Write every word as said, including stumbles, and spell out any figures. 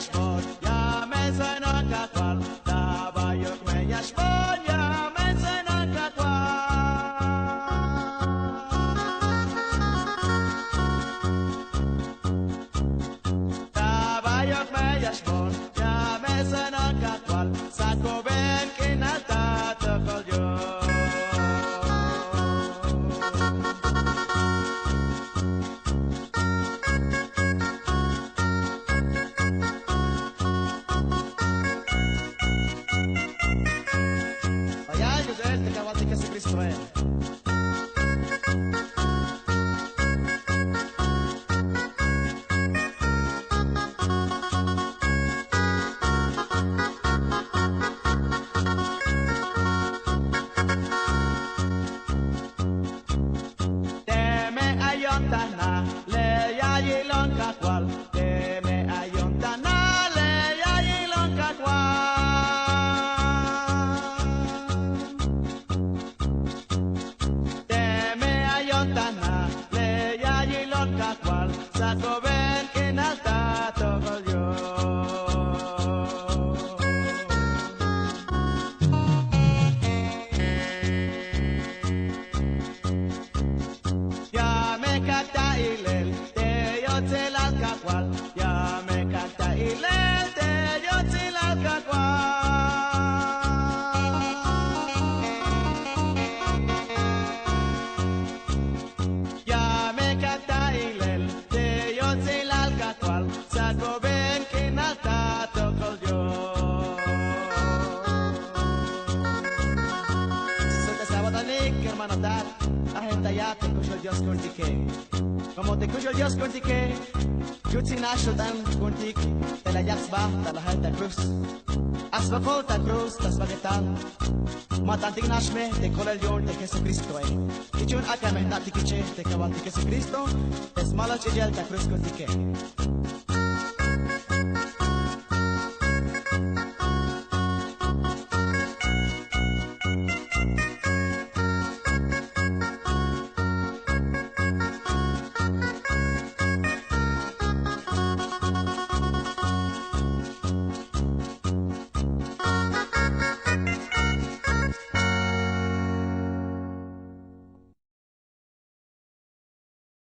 xbon, ya me sts'o'on Kajwal. Ta bayuk me ya xbon, ya me sts'o'on Kajwal. Ta bayuk me ya xbon, ya me sts'o'on Kajwal. Sakoben k'inal ta atojol yu'un. Bayal yu'un te Kajwaltik Jesucristoe. Teme ayon ta jnalel ya yilon Kajwal. Teme ayon ta jnalel ya yilon Kajwal. Teme ayon ta jnalel ya yilon Kajwal. Sakoben k'inal ta atojol yu'un. Ya me kak' ta ilel te yotzelal Kajwal. Ya me kak' ta ilel te yotzelal Kajwal. Ya me kak' ta ilel te yotzelal Kajwal. Sakoben k'inal ta atojol yu'un. Suelta sabatanik, hermanotak, ajentaya te kuxul Dios ku'untike. Como te kuxul Dios ku'untike, yutsil nax xotan ku'untik te la yak sba ta lajel ta cruz. Ats'bokol ta cruz ta sbaketal. Matantik nax me te kolel yu'un te Jesucristoe. Jich yu'un ak'a me jna'tik iche te Kajwaltik Jesucristo te smalal ch'iyel ta cruz ku'untike.